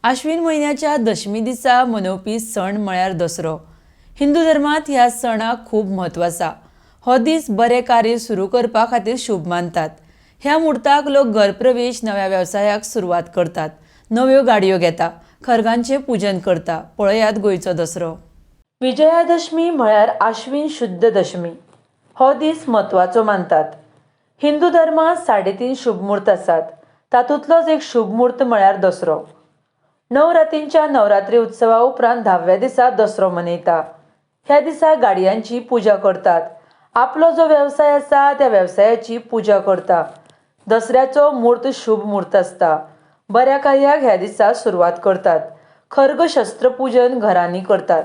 आश्विन म्हयन्याच्या दशमी दिसा मनोवपी सण म्हळ्यार दसरो. हिंदू धर्मांत ह्या सणाक खूब म्हत्व आसा. हो दीस बरें कार्य सुरू करपा खातीर शुभ मानतात. ह्या मुहूर्ताक लोक घरप्रवेश, नव्या वेवसायाक सुरवात करतात, नव्यो गाडयो घेता, खर्गांचें पुजन करता. पळयात गोंयचो दसरो. विजयादशमी म्हळ्यार आश्विन शुद्ध दशमी. हो दीस म्हत्वाचो मानतात. हिंदू धर्मांत 3.5 शुभ म्हूर्त आसात. तातूंतलोच एक शुभ म्हूर्त म्हळ्यार दसरो. 9 रातींच्या नवरात्री उत्सवा उपरांत 10व्या दिसा दसरो मनयता. ह्या दिसा गाडयांची पुजा करतात. आपलो जो वेवसाय आसा त्या वेवसायाची पुजा करता. दसऱ्याचो म्हूर्त शुभ म्हूर्त आसता. बऱ्या कार्याक ह्या दिसा सुरवात करतात. खर्ग शस्त्रपूजन घरांनी करतात.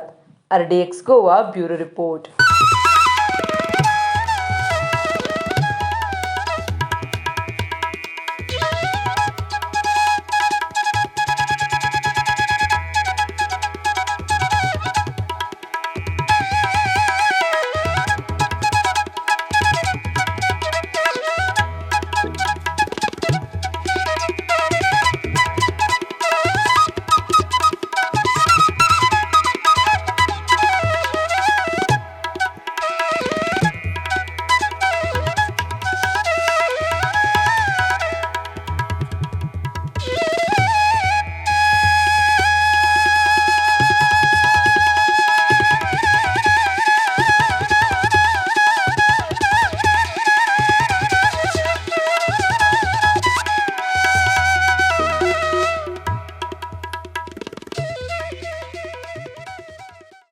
RDX Goa bureau report.